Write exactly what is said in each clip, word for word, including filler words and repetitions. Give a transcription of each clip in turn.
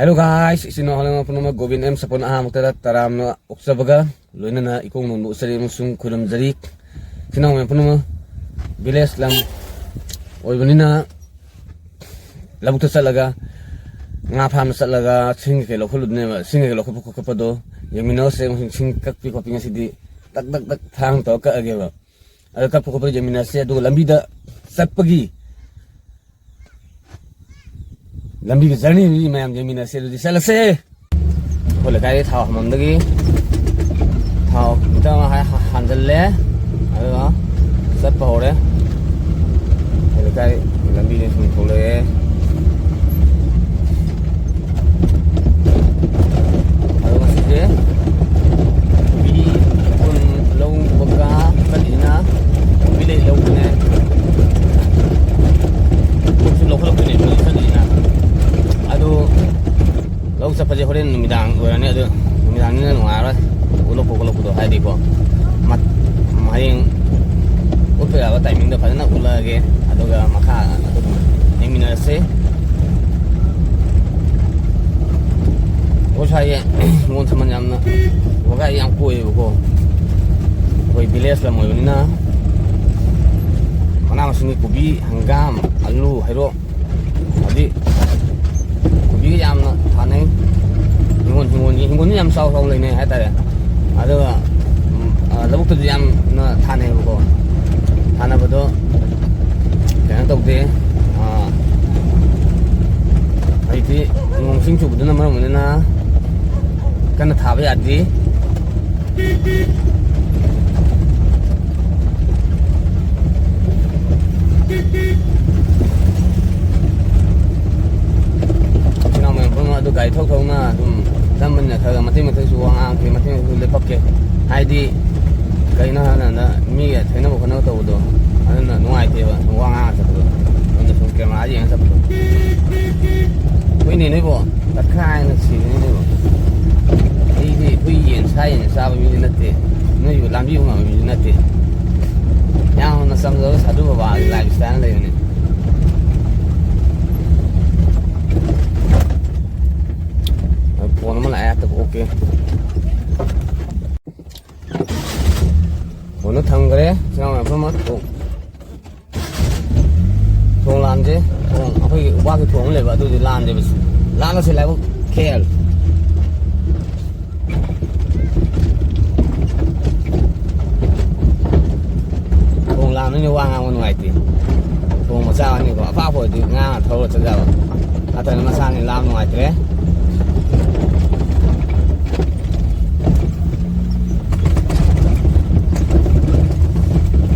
Hello guys, ꯏꯆꯤꯟ ꯏꯅꯥꯎ ꯍꯜꯂꯛꯄ ꯄꯨꯝꯅꯃꯛ ꯒꯣꯕꯤꯟ ꯑꯦꯝ ꯁꯄꯣꯟ ꯑꯍꯥꯟꯕꯗ ꯇꯔꯥꯝꯅ ꯑꯣꯛꯆꯕꯒ ꯂꯣꯏꯅꯅ ꯏꯀꯣꯡ ꯅꯣꯟꯕ ꯎꯠꯆꯔꯤ ꯑꯃꯁꯨꯡ ꯈꯨꯔꯨꯝꯖꯔꯤ꯫ ꯏꯆꯤꯟ ꯏꯅꯥꯎ ꯃꯌꯥꯝ ꯄꯨꯝꯅꯃꯛ village ꯂꯝ ꯑꯣꯏꯕꯅꯤꯅ ꯂꯧꯕꯨꯛꯇ ꯆꯠꯂꯒ ꯉꯥ ꯐꯥꯔꯝꯗ ꯆꯠꯂꯒ ꯁꯤꯡ ꯀꯩꯀꯩ ꯂꯧꯈꯠꯂꯨꯗꯣꯏꯅꯦꯕ꯫ ꯁꯤꯡ ꯀꯩꯀꯩ ꯂꯧꯈꯠꯄ ꯈꯣꯠꯄꯗꯣ ꯌꯦꯡꯃꯤꯟꯅꯔꯁꯦ ꯑꯃꯁꯨꯡ ꯁꯤꯡ ꯀꯛꯄꯤ ꯈꯣꯠꯄꯤ ꯉꯁꯤꯗꯤ ꯇꯛ ꯇꯛ ꯇꯛ ꯊꯥꯡ ꯇꯧꯔ ꯀꯛꯑꯒꯦꯕ꯫ ꯑꯗꯣ ꯀꯛꯄ ꯈꯣꯠꯄ ꯌꯦꯡꯃꯤꯟꯅꯔꯁꯦ, ꯑꯗꯨꯒ ꯂꯝꯕꯤꯗ ꯆꯠꯄꯒꯤ ꯂꯝꯕꯤꯒꯤ journey ꯃꯌꯥꯝ ꯌꯦꯡꯃꯤꯟꯅꯁꯦ꯫ ꯑꯗꯨꯗꯤ ꯆꯠꯂꯁꯦ꯫ ꯑꯩꯈꯣꯏ ꯂꯩꯀꯥꯏꯗꯒꯤ ꯊꯥꯎ ꯍꯥꯟꯐꯝꯗꯒꯤ ꯊꯥꯎ ꯂꯤꯇꯔ ꯑꯃ ꯍꯥꯏ-, ꯍꯥꯟꯖꯜꯂꯦ꯫ ꯑꯗꯨꯒ ꯆꯠꯄ ꯍꯧꯔꯦ꯫ ꯑꯩꯈꯣꯏ ꯂꯩꯀꯥꯏ ꯂꯝꯕꯤꯗ ꯁꯨꯝ ꯊꯣꯛꯂꯛꯑꯦ꯫ ꯑꯗꯣ ꯉꯁꯤꯁꯦ ꯀꯣꯕꯤ ꯂꯧꯕꯒ ꯆꯠꯂꯤꯁꯤꯅ ꯀꯣꯕꯤ ꯂꯩ ꯂꯧꯕꯅꯦ꯫ ꯄꯣꯠꯁꯨ ꯂꯧꯈꯠꯂꯛꯇꯣꯏꯅꯦ ꯑꯩꯈꯣꯏ ꯆꯠꯂꯤꯁꯤꯅ꯫ ꯑꯗꯣ ꯂꯧ ꯆꯠꯄꯁꯦ ꯍꯣꯔꯦꯟ ꯅꯨꯃꯤꯗꯥꯡ ꯑꯣꯏꯔꯅꯤ꯫ ꯑꯗꯣ ꯅꯨꯃꯤꯗꯥꯡꯅꯤꯅ ꯅꯨꯡꯉꯥꯏꯔꯣꯏ꯫ ꯎꯠꯂꯛꯄ ꯈꯣꯠꯂꯛꯄꯗꯣ ꯍꯥꯏꯗꯤꯀꯣ꯫ ꯃꯠ-, ꯍꯌꯦꯡ ꯎꯠꯄ ꯌꯥꯕ timing ꯗ ꯐꯖꯅ ꯎꯠꯂꯛꯑꯒꯦ꯫ ꯑꯗꯨꯒ ꯃꯈꯥ ꯑꯗꯨꯝ ꯌꯦꯡꯃꯤꯟꯅꯔꯁꯦ꯫ ꯑꯩꯈꯣꯏ ꯁ꯭ꯋꯥꯏꯁꯦ ꯍꯤꯡꯒꯣꯜ ꯁꯝꯕꯜ ꯌꯥꯝꯅ ꯋꯥꯒꯥꯏ ꯌꯥꯝ ꯀꯣꯏꯌꯦꯕꯀꯣ꯫ ꯑꯩꯈꯣꯏ village ꯂꯝ ꯑꯣꯏꯕꯅꯤꯅ ꯃꯅꯥ ꯃꯁꯤꯡꯒꯤ ꯀꯣꯕꯤ, ꯍꯪꯒꯥꯝ, ꯑꯂꯨ, ꯍꯩꯔꯣꯛ, ꯍꯧꯖꯤꯛ ꯀꯣꯕꯤꯒ ꯌꯥꯝꯅ ꯊꯥꯅꯩ꯫ ꯍꯤꯡꯒꯣꯜ, ꯍꯤꯡꯒꯣꯜꯒꯤ, ꯍꯤꯡꯒꯣꯜꯗꯤ ꯌꯥꯝ ꯆꯥꯎ ꯆꯥꯎ ꯂꯩꯅꯩ ꯍꯥꯏꯇꯥꯔꯦ꯫ ꯑꯗꯨꯒ, ꯎꯝ, ꯑ, ꯂꯧꯕꯨꯛꯇꯁꯨ ꯌꯥꯝꯅ ꯊꯥꯅꯩꯌꯦꯕꯀꯣ꯫ ꯊꯥꯅꯕꯗꯣ ꯀꯩꯅꯣ ꯇꯧꯗꯦ꯫ ꯑ, ꯍꯧꯖꯤꯛꯇꯤ ꯅꯣꯡ ꯆꯤꯡ ꯆꯨꯕꯗꯨꯅ ꯃꯔꯝ ꯑꯣꯏꯗꯨꯅ ꯀꯟꯅ ꯊꯥꯕ ꯌꯥꯗꯦ꯫ ꯏꯆꯤꯟ ꯏꯅꯥꯎ ꯃꯌꯥꯝ ꯄꯨꯝꯅꯃꯛ ꯑꯗꯨ ꯒꯥꯔꯤ ꯊꯧ ꯊꯧꯅ ꯑꯗꯨꯝ ꯆꯪꯕꯅꯤꯅ ꯈꯔ ꯈꯔ ꯃꯇꯦꯛ ꯃꯇꯦꯛꯁꯨ ꯋꯥ ꯉꯥꯡꯉꯛꯀꯦ, ꯃꯇꯦꯛ ꯃꯇꯦꯛꯁꯨ ꯂꯦꯞꯄꯛꯀꯦ꯫ ꯍꯥꯏꯗꯤ ꯀꯩꯅꯣ ꯍꯥꯏ ꯀꯥꯟꯗ ꯃꯤꯒ ꯊꯦꯡꯅꯕ ꯈꯣꯠꯅꯕ ꯇꯧꯕꯗꯣ ꯑꯗꯨꯅ ꯅꯨꯡꯉꯥꯏꯇꯦꯕ, ꯋꯥ ꯉꯥꯡꯉ ꯆꯠꯄꯗꯣ꯫ ꯑꯗꯨꯅ ꯁꯨꯝ camera ꯌꯦꯡꯉ ꯆꯠꯄꯗꯣ꯫ ꯍꯨꯏꯅꯦ ꯅꯣꯏꯕꯣ, ꯇꯠꯈꯥꯏꯅ ꯁꯤꯔꯅꯤ ꯅꯣꯏꯕꯣ꯫ ꯑꯩꯗꯤ ꯍꯨꯏ ꯌꯦꯟ ꯁꯥ ꯌꯦꯟ ꯆꯥꯕ ꯃꯤꯗꯤ ꯅꯠꯇꯦ꯫ ꯅꯣꯏꯕꯨ ꯂꯥꯝꯕꯤꯕꯨ ꯉꯝꯕ ꯃꯤꯗꯤ ꯅꯠꯇꯦ꯫ ꯌꯥꯝꯅ ꯆꯝꯖꯕ ꯁꯥꯗꯨ ꯕꯕꯥꯒꯤ life style ꯂꯩꯕꯅꯤ꯫ ꯑꯃ ꯂꯥꯛꯑꯦ, ꯑꯣꯀꯦ꯫ ꯐꯣꯟꯗꯣ ꯊꯝꯈ꯭ꯔꯦ꯫ ꯆꯤꯟꯅꯥꯎ ꯃꯌꯥꯝ ꯄꯨꯝꯅꯃꯛ꯫ ꯊꯣꯡ ꯂꯥꯟꯁꯦ, ꯊꯣꯡ, ꯑꯩꯈꯣꯏꯒꯤ ꯎꯕꯥꯛꯀꯤ ꯊꯣꯡ ꯑꯃ ꯂꯩꯕ, ꯑꯗꯨꯗꯤ ꯂꯥꯟꯗꯦꯕ꯫ ꯂꯥꯜꯂꯁꯦ ꯂꯥꯏꯕꯛ ꯈꯦꯜ꯫ ꯊꯣꯡ ꯂꯥꯟꯕꯅꯤꯅ ꯋꯥ ꯉꯥꯡꯕ ꯅꯨꯡꯉꯥꯏꯇꯦ꯫ ꯊꯣꯡ ꯃꯆꯥ ꯑꯅꯤꯀꯣ, ꯑꯄꯥꯛꯄ ꯑꯣꯏꯔꯗꯤ ꯉꯥꯡꯉ ꯊꯧꯔ ꯆꯠ ꯌꯥꯕ꯫ ꯅꯠꯇ꯭ꯔꯒꯅ ꯃꯆꯥꯅꯤ ꯂꯥꯝ ꯅꯨꯡꯉꯥꯏꯇ꯭ꯔꯦ꯫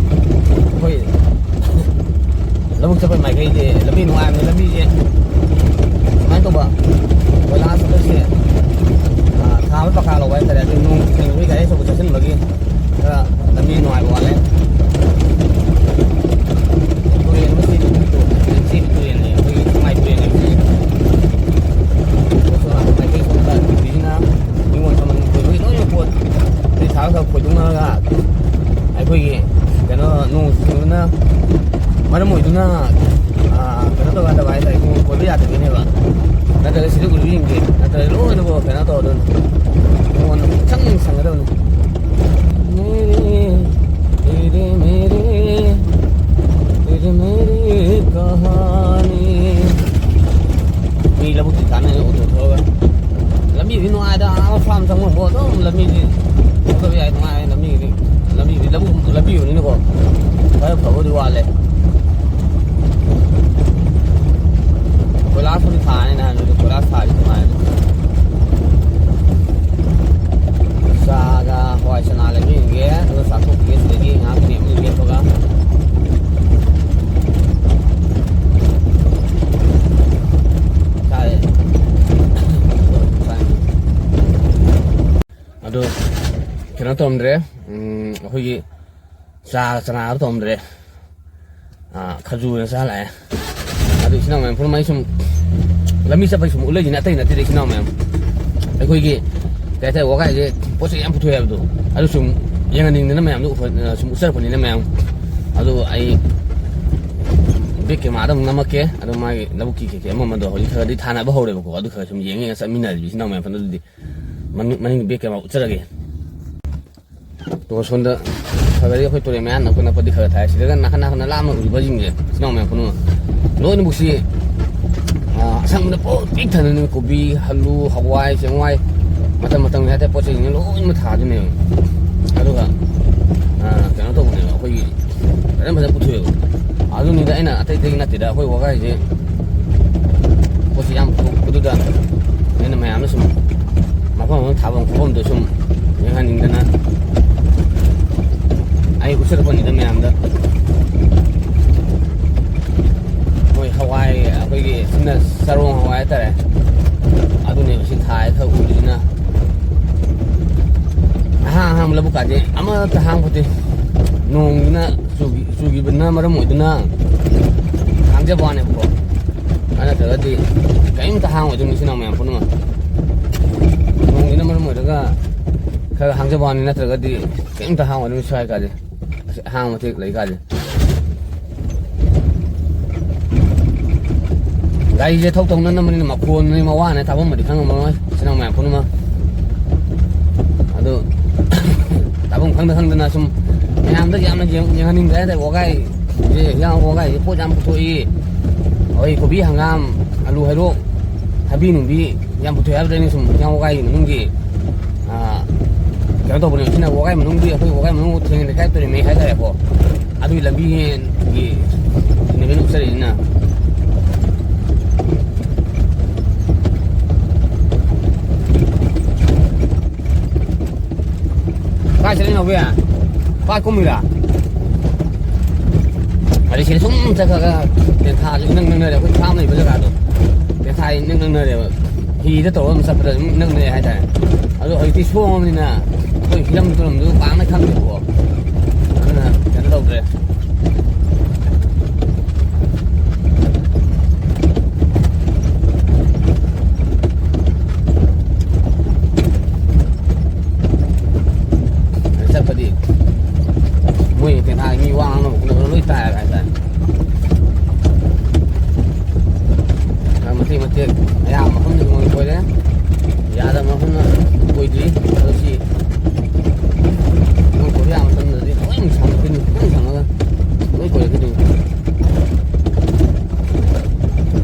ꯑꯩꯈꯣꯏ ꯂꯧꯕꯨꯛ ꯆꯠꯄꯩ ꯃꯥꯏꯀꯩꯗꯤ ꯂꯝꯕꯤ ꯅꯨꯡꯉꯥꯏꯕꯅꯤ꯫ ꯂꯝꯕꯤꯁꯦ ꯁꯨꯃꯥꯏꯅ ꯇꯧꯕ, ꯀꯣꯏꯂꯥꯁ ꯆꯠꯄꯁꯦ, ꯑꯥ, ꯊꯥꯕ ꯄꯀꯥ ꯂꯧꯕ ꯍꯥꯏꯇꯥꯔꯦ꯫ ꯑꯗꯨ ꯅꯣꯡ ꯆꯨꯕꯒꯤ ꯒꯥꯔꯤ ꯑꯆꯧꯕ ꯆꯠꯁꯤꯟꯕꯒꯤ ꯈꯔ ꯂꯝꯕꯤ ꯅꯨꯡꯉꯥꯏꯕ ꯋꯥꯠꯂꯦ꯫ ꯇꯨꯔꯦꯜ ꯑꯃ ꯆꯦꯜꯂꯤ, ꯆꯦꯜꯂꯤ ꯇꯨꯔꯦꯜꯅꯤ, ꯑꯩꯈꯣꯏꯒꯤ ꯁꯦꯛꯃꯥꯏ ꯇꯨꯔꯦꯜꯅꯦꯕ ꯁꯤꯁꯦ꯫ ꯃꯥꯏꯀꯩ ꯁꯣꯝꯗ ꯅꯨꯄꯤꯁꯤꯅ ꯅꯤꯉꯣꯜ ꯁꯝꯕꯟ ꯀꯣꯏꯕꯒꯤ ꯂꯣꯏꯅ ꯄꯣꯠ ꯆꯩ ꯊꯥꯔ ꯈꯔ ꯈꯣꯏꯗꯣꯛꯅꯔꯒ ꯑꯩꯈꯣꯏꯒꯤ ꯀꯩꯅꯣ ꯅꯣꯡ ꯆꯨꯕꯅ ꯃꯔꯝ ꯑꯣꯏꯗꯨꯅ, ꯑꯥ, ꯀꯩꯅꯣ ꯇꯧꯕ ꯌꯥꯗꯕ ꯍꯥꯏꯇꯥꯔꯦ, ꯅꯣꯡ ꯀꯣꯏꯕ ꯌꯥꯗꯕꯒꯤꯅꯦꯕ꯫ ꯅꯠꯇ꯭ꯔꯒ ꯁꯤꯗ ꯎꯔꯤꯕꯁꯤꯡꯁꯦ ꯅꯠꯇ꯭ꯔꯒ ꯂꯣꯏꯅꯃꯛ ꯀꯩꯅꯣ ꯇꯧꯔꯗꯣꯏꯅꯤ, ꯅꯉꯣꯟꯗ ꯄꯨꯡꯁꯪ ꯁꯪꯒꯗꯕꯅꯤ꯫ ꯃꯦꯔꯦ, ꯇꯦꯔꯦ ꯃꯦꯔꯦ, ꯇꯦꯔꯦ ꯃꯦꯔꯦ ꯀꯍꯥꯅꯤ꯫ ꯃꯤ ꯂꯧꯕꯨꯛꯇꯤ ꯀꯥꯟꯅꯩ ꯑꯣꯇꯣ ꯊꯧꯔꯒ꯫ ꯂꯝꯕꯤꯗꯤ ꯅꯨꯡꯉꯥꯏꯗ, ꯑꯥ ꯐꯥꯔꯝ ꯆꯪꯐꯝ ꯐꯥꯎ ꯑꯗꯨꯝ ꯂꯝꯕꯤꯗꯤ ꯊꯧꯒꯠꯄ ꯌꯥꯏ, ꯅꯨꯡꯉꯥꯏ ꯂꯝꯕꯤꯗꯤ꯫ ꯂꯝꯕꯤꯗꯤ ꯂꯧꯕꯨꯛ ꯂꯝꯕꯤ ꯑꯣꯏꯕꯅꯤꯅꯀꯣ ꯈꯔ ꯐꯕꯗꯤ ꯋꯥꯠꯂꯦ꯫ ꯀꯣꯏꯂꯥꯁꯄꯨꯗꯤ ꯊꯥꯔꯅꯤ ꯅꯍꯥꯟ, ꯑꯗꯨ ꯀꯣꯏꯂꯥꯁ ꯊꯥꯔꯗꯤ ꯅꯨꯡꯉꯥꯏꯔꯅꯤ꯫ ꯆꯥꯒ ꯍꯋꯥꯏ ꯆꯅꯥ ꯂꯩꯕꯤꯔꯒꯦ, ꯑꯗꯨꯒ ꯆꯥꯊꯣꯛꯈꯤꯒꯦ ꯁꯤꯗꯒꯤ ꯉꯥꯏꯍꯥꯛ ꯅꯦꯝꯅ ꯂꯦꯞꯄꯒ꯫ ꯆꯥꯔꯦ꯫ ꯑꯗꯨ ꯀꯩꯅꯣ ꯇꯧꯔꯝꯗ꯭ꯔꯦ, ꯎꯝ, ꯑꯩꯈꯣꯏꯒꯤ ꯆꯥ ꯆꯅꯥꯗꯣ ꯇꯧꯔꯝꯗ꯭ꯔꯦ꯫ ꯑꯥ, ꯈꯖꯨꯔ ꯆꯥ ꯂꯥꯛꯑꯦ꯫ ꯑꯗꯨ ꯏꯆꯤꯟ ꯏꯅꯥꯎ ꯃꯌꯥꯝ ꯄꯨꯝꯅꯃꯛ ꯑꯩ ꯁꯨꯝ ꯂꯝꯕꯤ ꯆꯠꯄꯒꯤ ꯁꯨꯝ ꯎꯠꯂꯛꯏꯁꯤꯅꯦ, ꯑꯇꯩ ꯅꯠꯇꯦꯗ ꯏꯆꯤꯟ ꯏꯅꯥꯎ ꯃꯌꯥꯝ꯫ ꯑꯩꯈꯣꯏꯒꯤ ꯀꯩ ꯍꯥꯏꯇꯥꯔꯦ, ꯋꯥꯒꯥꯏꯁꯦ ꯄꯣꯠ ꯆꯩ ꯌꯥꯝ ꯄꯨꯊꯣꯛꯑꯦ ꯍꯥꯏꯕꯗꯣ, ꯑꯗꯨ ꯁꯨꯝ ꯌꯦꯡꯍꯟꯅꯤꯡꯗꯅ ꯃꯌꯥꯝꯗꯣ ꯎꯍꯟ-, ꯁꯨꯝ ꯎꯠꯆꯔꯛꯄꯅꯤꯅ ꯃꯌꯥꯝ꯫ ꯑꯗꯨ ꯑꯩ ꯕꯦꯛ ꯀꯦꯃꯥꯗ ꯑꯃꯨꯛ ꯅꯝꯃꯛꯀꯦ꯫ ꯑꯗꯣ ꯃꯥꯒꯤ ꯂꯧꯕꯨꯛꯀꯤ ꯀꯩꯀꯩ ꯑꯃ ꯑꯃꯗꯣ ꯍꯧꯖꯤꯛ ꯈꯔ ꯈꯔꯗꯤ ꯊꯥꯅꯕ ꯍꯧꯔꯦꯕꯀꯣ꯫ ꯑꯗꯨ ꯈꯔ ꯁꯨꯝ ꯌꯦꯡꯉ ꯌꯦꯡꯉ ꯆꯠꯃꯤꯟꯅꯔꯁꯤ ꯏꯆꯤꯟ ꯏꯅꯥꯎ ꯃꯌꯥꯝ ꯄꯨꯟꯅ꯫ ꯑꯗꯨꯗꯤ ꯃꯅꯤꯡ, ꯃꯅꯤꯡ ꯕꯦꯛ ꯀꯦꯃꯥ ꯎꯠꯆꯔꯒꯦ꯫ ꯇꯣ ꯁꯣꯝꯗ ꯈꯔ ꯈꯔꯗꯤ ꯑꯩꯈꯣꯏ ꯇꯨꯔꯦꯜ ꯃꯌꯥ ꯅꯛꯄ ꯅꯛꯄꯗꯤ ꯈꯔ ꯊꯥꯏ꯫ ꯁꯤꯗꯒ ꯅꯥꯀꯟ ꯅꯥꯀꯟꯗ ꯂꯥꯞꯅ ꯎꯔꯤꯕꯁꯤꯡꯁꯦ ꯏꯆꯤꯟ ꯏꯅꯥꯎ ꯃꯌꯥꯝ ꯄꯨꯝꯅꯃꯛ ꯂꯣꯏꯅꯃꯛꯁꯤ, ꯑ, ꯑꯁꯪꯕꯗ ꯄꯨꯡꯄꯤꯛ ꯊꯟꯅꯅꯤ꯫ ꯀꯣꯕꯤ, ꯑꯂꯨ, ꯍꯋꯥꯏ, ꯆꯦꯡꯋꯥꯏ, ꯃꯇꯝ ꯃꯇꯝꯒꯤ ꯍꯥꯏꯇꯥꯔꯦ ꯄꯣꯠ ꯆꯩꯁꯤꯡꯁꯦ ꯂꯣꯏꯅꯃꯛ ꯊꯥꯗꯣꯏꯅꯦꯕ꯫ ꯑꯗꯨꯒ, ꯑ, ꯀꯩꯅꯣ ꯇꯧꯕꯅꯦꯕ ꯑꯩꯈꯣꯏꯒꯤ ꯐꯖꯅ ꯐꯖꯅ ꯄꯨꯊꯣꯛꯑꯦꯕ꯫ ꯑꯗꯨꯅꯤꯗ ꯑꯩꯅ ꯑꯇꯩ ꯑꯇꯩꯒꯤ ꯅꯠꯇꯦꯗ, ꯑꯩꯈꯣꯏ ꯋꯥꯒꯥꯏꯁꯦ ꯄꯣꯠꯁꯤ ꯌꯥꯝ ꯄꯨꯊꯣꯛꯄꯗꯨꯗ ꯑꯩꯅ ꯃꯌꯥꯝꯅ ꯁꯨꯝ ꯃꯐꯝ ꯑꯃ ꯊꯥꯐꯝ ꯈꯣꯠꯐꯝꯗꯣ ꯁꯨꯝ ꯌꯦꯡꯍꯟꯅꯤꯡꯗꯅ ꯑꯩ ꯎꯠꯆꯔꯛꯄꯅꯤꯗ ꯃꯌꯥꯝꯗ꯫ ꯃꯣꯏ ꯍꯋꯥꯏ, ꯑꯩꯈꯣꯏꯒꯤ ꯁꯤꯅ ꯆꯔꯣꯡ ꯍꯋꯥꯏ ꯍꯥꯏꯇꯥꯔꯦ, ꯑꯗꯨꯅꯦꯕ ꯁꯤ ꯊꯥꯏ ꯈꯔ ꯎꯔꯤꯁꯤꯅ꯫ ꯑꯍꯥꯡ ꯑꯍꯥꯡꯕ ꯂꯧꯕꯨꯛ ꯀꯥꯗꯤ ꯑꯃꯠꯇ ꯍꯥꯡ ꯄꯣꯠꯇꯦ꯫ ꯅꯣꯡꯗꯨꯅ ꯆꯨꯈꯤ-, ꯆꯨꯈꯤꯕꯅ ꯃꯔꯝ ꯑꯣꯏꯗꯨꯅ ꯍꯥꯡꯖꯕ ꯋꯥꯅꯦꯕꯀꯣ꯫ ꯑꯗꯨ ꯅꯠꯇ꯭ꯔꯒꯗꯤ ꯀꯔꯤꯝꯇ ꯍꯥꯡꯉꯣꯏꯗꯣꯏꯅꯤ ꯏꯆꯤꯟ ꯏꯅꯥꯎ ꯃꯌꯥꯝ ꯄꯨꯝꯅꯃꯛ꯫ ꯅꯣꯡꯁꯤꯅ ꯃꯔꯝ ꯑꯣꯏꯔꯒ ꯈꯔ ꯍꯥꯡꯖꯕ ꯋꯥꯅꯤ, ꯅꯠꯇ꯭ꯔꯒꯗꯤ ꯀꯔꯤꯝꯇ ꯍꯥꯡꯉꯣꯏꯗꯣꯏꯅꯤ ꯁ꯭ꯋꯥꯏ ꯀꯥꯁꯦ꯫ ꯑꯁꯤ ꯑꯍꯥꯡꯕ ꯃꯇꯦꯛ ꯂꯩ ꯀꯥꯁꯦ꯫ ꯒꯥꯔꯤꯁꯦ ꯊꯧ ꯊꯧꯅꯅꯕꯅꯤꯅ ꯃꯈꯣꯟꯅꯤ ꯃꯋꯥꯅꯦ ꯇꯥꯐꯝꯕꯨꯗꯤ ꯈꯪꯉꯝꯃꯔꯣꯏ ꯏꯆꯤꯟ ꯏꯅꯥꯎ ꯃꯌꯥꯝ ꯄꯨꯝꯅꯃꯛ꯫ ꯑꯗꯨ ꯇꯥꯐꯝ ꯈꯪꯗ ꯈꯪꯗꯅ ꯁꯨꯝ ꯃꯌꯥꯝꯗ ꯌꯥꯝꯅ ꯌꯦꯡ-, ꯌꯦꯡꯍꯟꯅꯤꯡꯗꯦ ꯍꯥꯏꯇꯥꯔꯦ꯫ ꯋꯥꯒꯥꯏꯁꯦ, ꯍꯤꯌꯥꯡ ꯋꯥꯒꯥꯏꯁꯦ ꯄꯣꯠ ꯌꯥꯝ ꯄꯨꯊꯣꯛꯏ꯫ ꯑꯩꯈꯣꯏ ꯀꯣꯕꯤ, ꯍꯪꯒꯥꯝ, ꯑꯂꯨ, ꯍꯩꯔꯣꯛ, ꯊꯕꯤ ꯅꯨꯡꯕꯤ ꯌꯥꯝ ꯄꯨꯊꯣꯛꯑꯦ ꯍꯥꯏꯕꯗ ꯑꯩꯅ ꯁꯨꯝ ꯍꯤꯌꯥꯡ ꯋꯥꯒꯥꯏꯒꯤ ꯃꯅꯨꯡꯒꯤ, ꯑ, ꯀꯩꯅꯣ ꯇꯧꯕꯅꯦ꯫ ꯁꯤꯅ ꯋꯥꯒꯥꯏ ꯃꯅꯨꯡꯒꯤ, ꯑꯩꯈꯣꯏ ꯋꯥꯒꯥꯏ ꯃꯅꯨꯡ ꯊꯦꯡꯅ ꯂꯩꯀꯥꯏ ꯇꯨꯔꯦꯜ ꯃꯌꯥꯏ ꯍꯥꯏꯇꯥꯔꯦꯀꯣ꯫ ꯑꯗꯨꯒꯤ ꯂꯝꯕꯤꯒꯤ ꯅꯨꯃꯤꯠ ꯎꯠꯆꯔꯛꯏꯁꯤꯅ꯫ ꯀꯥꯏ ꯆꯠꯂꯤꯅꯣ, ꯑꯕꯦ? ꯄꯥꯠ ꯀꯨꯝꯃꯤꯔꯥ? ꯑꯗꯩ ꯁꯤꯗ ꯁꯨꯝ ꯆꯠꯈ꯭ꯔꯒ ꯇꯦꯟꯊꯥꯁꯨ ꯏꯅꯛ ꯅꯛꯅꯔꯦ, ꯑꯩꯈꯣꯏ ꯐꯥꯝ ꯂꯩꯕ ꯖꯒꯥꯗꯣ꯫ ꯇꯦꯟꯊꯥ ꯏꯅꯛ ꯅꯛꯅꯔꯦꯕ꯫ ꯍꯤꯗ ꯇꯧꯔꯒ ꯑꯗꯨꯝ ꯆꯠꯄꯗ ꯑꯗꯨꯝ ꯏꯅꯛ ꯅꯛꯑꯦ ꯍꯥꯏꯇꯥꯔꯦ꯫ ꯑꯗꯣ ꯍꯧꯖꯤꯛꯇꯤ ꯁꯣꯡꯉꯕꯅꯤꯅ ꯑꯩꯈꯣꯏ ꯐꯤꯂꯝ ꯇꯨꯔꯝꯗꯨ ꯄꯥꯛꯅ ꯈꯪꯗꯦꯕꯀꯣ꯫ ꯑꯗꯨꯅ ꯀꯩꯅꯣ ꯇꯧꯗ꯭ꯔꯦ꯫ ꯆꯠꯄꯗꯤ ꯃꯣꯏ ꯇꯦꯟꯊꯥꯒꯤ ꯃꯤ ꯋꯥ ꯉꯥꯡꯅꯕ ꯈꯣꯠꯅꯕ ꯂꯣꯏ ꯇꯥꯏ ꯍꯥꯏꯇꯥꯔꯦ꯫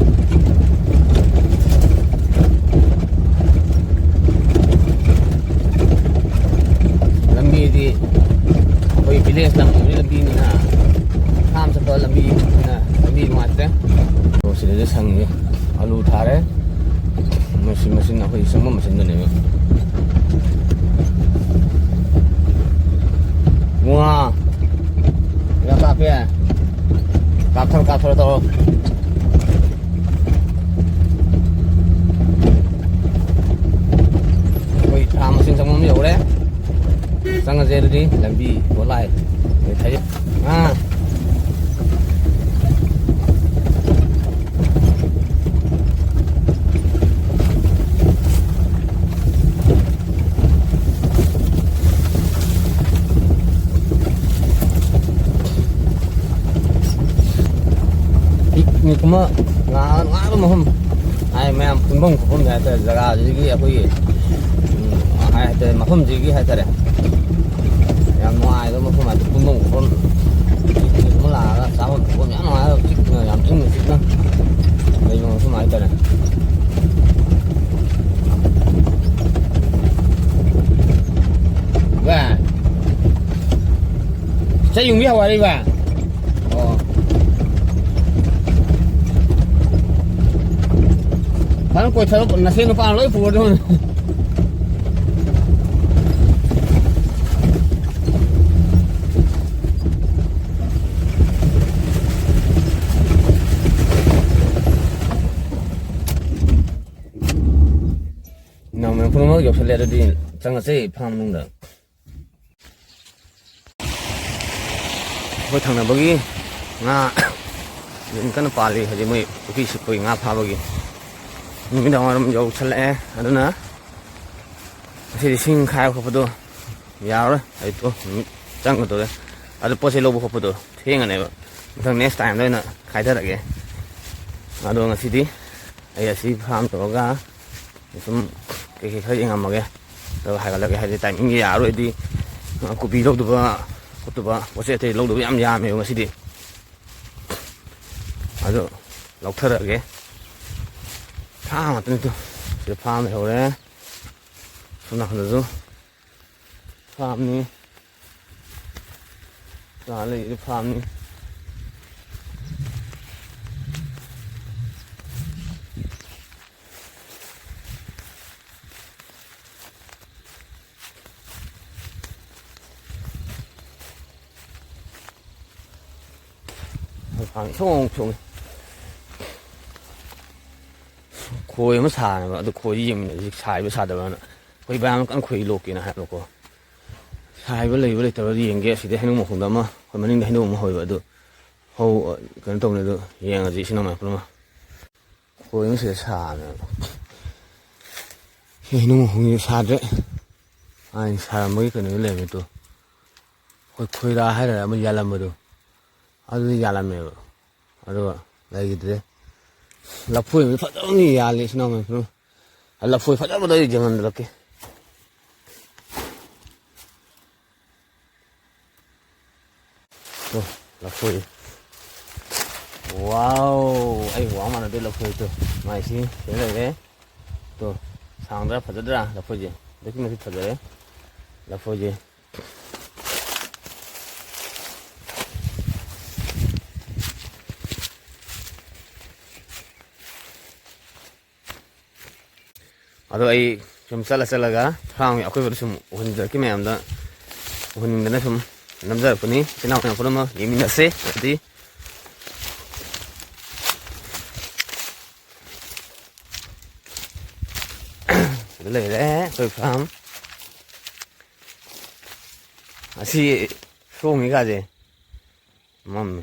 ꯃꯆꯤꯟ, ꯑꯩꯈꯣꯏ ꯁꯪꯐꯝ ꯃꯆꯤꯟꯗꯨꯅꯦꯕ꯫ ꯃꯉꯥ꯫ ꯌꯥꯝ ꯀꯥꯞꯄꯦ꯫ ꯀꯥꯞꯊꯔꯣ, ꯀꯥꯞꯊꯔꯣ, ꯇꯧꯔꯣ꯫ ꯑꯩꯈꯣꯏ ꯐꯥꯔꯝ ꯃꯆꯤꯟ ꯆꯪꯐꯝ ꯌꯧꯔꯦ꯫ ꯆꯪꯉꯁꯦ ꯑꯗꯨꯗꯤ, ꯂꯝꯕꯤ ꯒꯣꯂꯥꯏ ꯂꯩꯊꯔꯤ꯫ ꯑꯥ꯫ ꯄꯤꯛꯅꯤꯛ ꯑꯃ ꯉꯥ-, ꯅꯨꯡꯉꯥꯏꯕ ꯃꯐꯝ ꯍꯥꯏ, ꯃꯌꯥꯝ ꯄꯨꯟꯐꯝ ꯈꯣꯠꯐꯝꯅꯤ ꯍꯥꯏꯇꯥꯔꯦ꯫ ꯖꯒꯥꯁꯤꯒꯤ ꯑꯩꯈꯣꯏꯒꯤ, ꯎꯝ, ꯍꯥꯏ ꯍꯥꯏꯇꯥꯔꯦ, ꯃꯐꯝꯁꯤꯒꯤ ꯍꯥꯏꯇꯥꯔꯦ, ꯌꯥꯝ ꯅꯨꯡꯉꯥꯏꯕ ꯃꯐꯝ ꯍꯥꯏꯗꯤ ꯄꯨꯟꯐꯝ ꯈꯣꯠꯐꯝ, ꯄꯤꯛꯅꯤꯛ ꯑꯃ ꯂꯥꯛꯑꯒ ꯆꯥꯐꯝ ꯊꯛꯐꯝ ꯌꯥꯝ ꯅꯨꯡꯉꯥꯏꯕ, ꯆꯤꯛꯅ, ꯌꯥꯝ ꯏꯪꯅ ꯆꯤꯛꯅ ꯂꯩꯕ ꯃꯐꯝ ꯍꯥꯏꯇꯥꯔꯦ꯫ ꯚꯥꯏ, ꯆꯩ ꯌꯨꯡꯕꯤ ꯍꯧꯔꯛꯏꯕ? ꯑꯣ꯫ ꯐꯖꯅ ꯀꯣꯏꯊꯔꯣ, ꯅꯁꯦꯟ ꯅꯨꯄꯥꯅ ꯂꯣꯏ ꯄꯨꯔꯗꯧꯅꯤ꯫ ꯏꯅꯥꯎ ꯃꯌꯥꯝ ꯄꯨꯝꯅꯃꯛ ꯌꯧꯁꯜꯂꯦ, ꯑꯗꯨꯗꯤ ꯆꯪꯉꯁꯦ ꯐꯥꯝ ꯃꯅꯨꯡꯗ꯫ ꯑꯩꯈꯣꯏ ꯊꯪꯅꯕꯒꯤ ꯉꯥ ꯂꯤꯟ ꯀꯟꯅ ꯄꯥꯜꯂꯤ ꯍꯧꯖꯤꯛ, ꯃꯣꯏ ꯄꯨꯈ꯭ꯔꯤ ꯁꯤꯠꯄꯒꯤ, ꯉꯥ ꯐꯥꯕꯒꯤ꯫ ꯅꯨꯃꯤꯗꯥꯡ ꯋꯥꯏꯔꯝ ꯌꯧꯁꯜꯂꯛꯑꯦ, ꯑꯗꯨꯅ ꯉꯁꯤꯗꯤ ꯁꯤꯡ ꯈꯥꯏꯕ ꯈꯣꯠꯄꯗꯣ ꯌꯥꯔꯔꯣꯏ꯫ ꯑꯩ ꯇꯣ ꯅꯨꯃꯤꯠ ꯆꯪꯒꯗꯧꯔꯦ꯫ ꯑꯗꯨ ꯄꯣꯠ ꯆꯩ ꯂꯧꯕ ꯈꯣꯠꯄꯗꯣ ꯊꯦꯡꯉꯅꯦꯕ꯫ ꯃꯊꯪ next time ꯗ ꯑꯣꯏꯅ ꯈꯥꯏꯊꯔꯒꯦ꯫ ꯑꯗꯣ ꯉꯁꯤꯗꯤ ꯑꯩ ꯑꯁꯤ ꯐꯥꯝ ꯇꯧꯔꯒ ꯁꯨꯝ ꯀꯩꯀꯩ ꯈꯔ ꯌꯦꯡꯉꯝꯃꯒꯦ꯫ ꯑꯗꯨꯒ ꯍꯥꯏꯒꯠꯂꯒꯦ, ꯍꯥꯏꯗꯤ timing ꯁꯦ ꯌꯥꯔꯔꯣꯏꯗꯤ, ꯑ, ꯀꯣꯕꯤ ꯂꯧꯗꯕ ꯈꯣꯠꯇꯕ, ꯄꯣꯠ ꯆꯩ ꯑꯇꯩ ꯂꯧꯗꯕ ꯌꯥꯝ ꯌꯥꯝꯃꯦꯕ ꯉꯁꯤꯗꯤ꯫ ꯑꯗꯨ ꯂꯧꯊꯔꯛꯑꯒꯦ꯫ ꯐꯥꯝ ꯉꯥꯛꯇꯅꯤ ꯇꯨ꯫ ꯁꯤꯗ ꯐꯥꯝ ꯂꯩꯍꯧꯔꯦ꯫ ꯁꯣꯝ ꯅꯥꯀꯟꯗꯁꯨ ꯐꯥꯝꯅꯤ꯫ ꯉꯥ ꯂꯩꯔꯤꯁꯦ ꯐꯥꯝꯅꯤ꯫ ꯁꯣꯡ ꯁꯣꯡꯉꯤ꯫ ꯈꯣꯏ ꯑꯃ ꯁꯥꯅꯦꯕ, ꯑꯗꯨ ꯈꯣꯏꯗꯤ ꯌꯦꯡꯃꯤꯟꯅꯁꯤ, ꯁꯥꯏꯕ ꯁꯥꯗꯕ꯭ꯔꯅ꯫ ꯑꯩꯈꯣꯏ ꯏꯕꯥꯏ ꯑꯃ ꯀꯟꯅ ꯈꯣꯏ ꯂꯣꯛꯀꯦꯅ ꯍꯥꯏꯕꯀꯣ꯫ ꯁꯥꯏꯕ ꯂꯩꯕ ꯂꯩꯇꯕꯗꯤ ꯌꯦꯡꯒꯦ꯫ ꯑꯁꯤꯗꯩ ꯍꯩꯅꯧ ꯃꯈꯣꯡꯗ ꯑꯃ, ꯑꯩꯈꯣꯏ ꯃꯅꯤꯡꯗ ꯍꯩꯅꯧ ꯑꯃ ꯍꯧꯋꯦꯕ, ꯑꯗꯨ ꯍꯧ-, ꯀꯩꯅꯣ ꯇꯧꯅꯤ, ꯑꯗꯨ ꯌꯦꯡꯉꯁꯤ ꯏꯆꯤꯟ ꯏꯅꯥꯎ ꯃꯌꯥꯝ ꯄꯨꯝꯅꯃꯛ꯫ ꯈꯣꯏ ꯑꯃ ꯁꯤꯗ ꯁꯥꯕꯅꯦꯕ꯫ ꯁꯤ ꯍꯩꯅꯧ ꯃꯈꯣꯡꯁꯦ ꯁꯥꯗ꯭ꯔꯦ꯫ ꯑꯩꯅ ꯁꯥꯔꯝꯕꯒꯤ ꯀꯩꯅꯣꯗ ꯂꯩꯔꯝꯃꯦ ꯇꯨ꯫ ꯑꯩꯈꯣꯏ ꯈꯣꯏꯔꯥ ꯍꯥꯏꯔ ꯑꯃ ꯌꯥꯜꯂꯝꯕꯗꯣ, ꯑꯗꯨꯗꯤ ꯌꯥꯜꯂꯝꯃꯦꯕ꯫ ꯑꯗꯨꯒ ꯂꯩꯈꯤꯗ꯭ꯔꯦ꯫ ꯂꯐꯣꯏ ꯑꯃꯗꯤ ꯐꯖꯕ ꯑꯃ ꯌꯥꯜꯂꯤ ꯏꯆꯤꯟ ꯏꯅꯥꯎ ꯃꯌꯥꯝ ꯄꯨꯝꯅꯃꯛ꯫ ꯂꯐꯣꯏ ꯐꯖꯕꯗꯣ ꯑꯩ ꯌꯦꯡꯍꯟꯗꯔꯛꯀꯦ꯫ ꯇꯣ, ꯂꯐꯣꯏ꯫ ꯋꯥꯎ! ꯑꯩ ꯋꯥ ꯃꯥꯟꯅꯗꯦ ꯂꯐꯣꯏ ꯇꯣ꯫ ꯃꯥꯏꯁꯤ ꯁꯤꯗ ꯂꯩꯔꯦ꯫ ꯇꯣ, ꯁꯥꯡꯗ꯭ꯔꯥ, ꯐꯖꯗ꯭ꯔꯥ ꯂꯐꯣꯏꯁꯦ? ꯑꯗꯨꯛꯀꯤ ꯃꯇꯤꯛ ꯐꯖꯔꯦ ꯂꯐꯣꯏꯁꯦ꯫ ꯑꯗꯣ ꯑꯩ ꯁꯨꯝ ꯆꯠꯂ ꯆꯠꯂꯒ ꯐꯥꯔꯝꯒꯤ ꯑꯀꯣꯏꯕꯗ ꯁꯨꯝ ꯎꯍꯟꯖꯔꯛꯀꯦ ꯃꯌꯥꯝꯗ, ꯎꯍꯟꯅꯤꯡꯗꯅ ꯁꯨꯝ ꯅꯝꯖꯔꯛꯄꯅꯤ꯫ ꯏꯆꯤꯟ ꯏꯅꯥꯎ ꯃꯌꯥꯝ ꯄꯨꯝꯅꯃꯛ ꯌꯦꯡꯃꯤꯟꯅꯁꯦ꯫ ꯑꯗꯨꯗꯤ ꯁꯤꯗ ꯂꯩꯔꯦ ꯑꯩꯈꯣꯏ ꯐꯥꯔꯝ꯫ ꯑꯁꯤ ꯁꯣꯝꯒꯤ ꯀꯥꯁꯦ ꯃꯝꯃꯤ꯫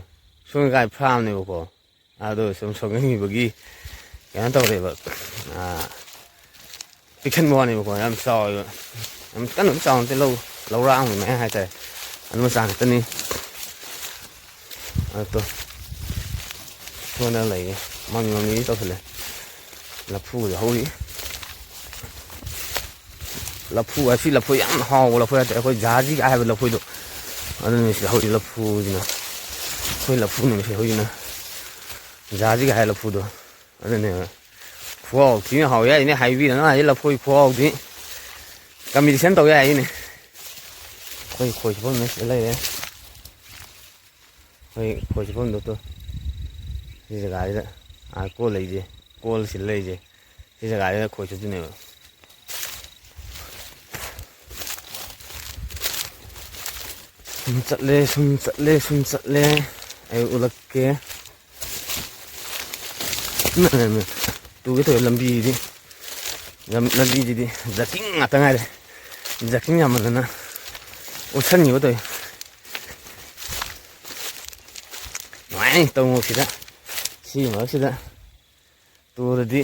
ꯁꯣꯝꯒꯤ ꯀꯥꯁꯦ ꯐꯥꯔꯝꯅꯦꯕꯀꯣ꯫ ꯑꯗꯣ ꯁꯨꯝ ꯁꯣꯛꯅꯤꯡꯈꯤꯕꯒꯤ ꯀꯩꯅꯣ ꯇꯧꯔꯦꯕ꯫ ꯑꯥ, ꯄꯤꯛꯁꯟꯕ ꯋꯥꯅꯦꯕꯀꯣ, ꯌꯥꯝ ꯆꯥꯎꯋꯦꯕ꯫ ꯌꯥꯝ ꯀꯟꯅ ꯆꯥꯎꯕ ꯅꯠꯇꯦ, ꯂꯧ, ꯂꯧꯔꯥꯡꯒꯤ ꯃꯌꯥꯏ ꯍꯥꯏꯇꯥꯔꯦ꯫ ꯑꯗꯨ ꯃꯆꯥ ꯈꯛꯇꯅꯤ꯫ ꯑꯗꯣ ꯁꯣꯝꯗ ꯂꯩꯌꯦ, ꯃꯃꯤ ꯃꯃꯤ ꯇꯧꯁꯜꯂꯦ꯫ ꯂꯐꯨꯁꯨ ꯍꯧꯔꯤ꯫ ꯂꯐꯨ ꯍꯥꯏꯁꯤ ꯂꯐꯣꯏ ꯌꯥꯝ ꯍꯥꯎꯕ ꯂꯐꯣꯏ ꯍꯥꯏꯇꯥꯔꯦ, ꯑꯩꯈꯣꯏ ꯖꯍꯥꯖꯤꯒ ꯍꯥꯏꯕ ꯂꯐꯣꯏꯗꯣ, ꯑꯗꯨꯅꯤ ꯁꯤꯗ ꯍꯧꯔꯤ ꯂꯐꯨꯁꯤꯅ꯫ ꯑꯩꯈꯣꯏ ꯂꯐꯨꯅꯦꯕ ꯁꯤ ꯍꯧꯔꯤꯁꯤꯅ, ꯖꯍꯥꯖꯤꯒ ꯍꯥꯏ ꯂꯐꯨꯗꯣ꯫ ꯑꯗꯨꯅꯦꯕ꯫ ꯈꯨꯍꯥꯎ ꯊꯤꯅ ꯍꯥꯎꯋꯦ ꯍꯥꯏꯁꯤꯅꯦ, ꯍꯥꯏꯕꯤꯗꯅ ꯍꯥꯏꯗꯤ ꯂꯐꯣꯏ ꯈꯨꯍꯥꯎꯗꯤ ꯀꯝꯄꯤꯇꯤꯁꯟ ꯇꯧ ꯌꯥꯏ ꯍꯥꯏꯁꯤꯅꯦ꯫ ꯑꯩꯈꯣꯏ ꯈꯣꯏ ꯆꯨꯞꯐꯝꯅ ꯁꯤꯗ ꯂꯩꯔꯦ꯫ ꯑꯩꯈꯣꯏ ꯈꯣꯏ ꯆꯨꯞꯐꯝꯗꯣ ꯇꯨ꯫ ꯁꯤ ꯖꯒꯥꯁꯤꯗ, ꯑꯥ, ꯀꯣꯜ ꯂꯩꯁꯦ, ꯀꯣꯜ ꯁꯤꯗ ꯂꯩꯁꯦ꯫ ꯁꯤ ꯖꯒꯥꯁꯤꯗ ꯈꯣꯏ ꯆꯨꯞꯇꯣꯏꯅꯦꯕ꯫ ꯁꯨꯝ ꯆꯠꯂꯦ, ꯁꯨꯝ ꯆꯠꯂꯦ, ꯁꯨꯝ ꯆꯠꯂꯦ꯫ ꯑꯩ ꯎꯠꯂꯛꯀꯦ꯫ ꯇꯨꯒꯦ ꯇꯧꯋꯦ ꯂꯝꯕꯤꯗꯤ꯫ ꯂꯝ-, ꯂꯝꯕꯤꯁꯤꯗꯤ ꯖꯀꯤꯡ ꯉꯥꯛꯇ ꯉꯥꯏꯔꯦ꯫ ꯖꯀꯤꯡ ꯌꯥꯝꯃꯟꯗꯅ ꯎꯠꯁꯟꯈꯤꯕ ꯇꯧꯋꯦ꯫ ꯅꯨꯡꯉꯥꯏꯅꯤ ꯇꯧ ꯃꯔꯛꯁꯤꯗ, ꯁꯤ ꯃꯔꯛꯁꯤꯗ ꯇꯨꯔꯗꯤ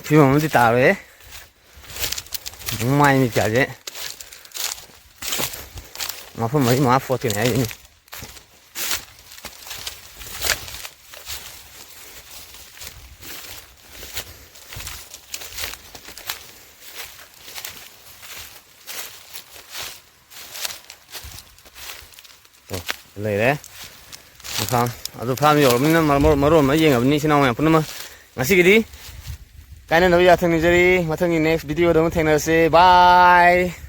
ꯐꯤꯕꯝ ꯑꯃꯗꯤ ꯇꯥꯔꯣꯏꯍꯦ꯫ ꯃꯥꯏ ꯃꯤꯠꯀꯥꯁꯦ ꯃꯐꯝ ꯃꯔꯤ ꯃꯉꯥ ꯐꯣꯠꯇꯣꯏꯅꯦ ꯍꯥꯏꯁꯤꯅꯤ꯫ ꯑꯣ, ꯂꯩꯔꯦ꯫ ꯐꯥꯝ, ꯑꯗꯨ ꯐꯥꯝ ꯌꯧꯔꯕꯅꯤꯅ ꯃꯔꯣ-, ꯃꯔꯣ-, ꯃꯔꯣꯟ ꯑꯃ ꯌꯦꯡꯉꯕꯅꯤ ꯏꯆꯤꯟ ꯏꯅꯥꯎ ꯃꯌꯥꯝ ꯄꯨꯝꯅꯃꯛ꯫ ꯉꯁꯤꯒꯤꯗꯤ ꯀꯥꯏꯅꯅꯕ ꯌꯥꯊꯪ ꯅꯤꯖꯔꯤ꯫ ꯃꯊꯪꯒꯤ next video ꯗ ꯑꯃꯨꯛ ꯊꯦꯡꯅꯔꯁꯤ꯫ Bye꯫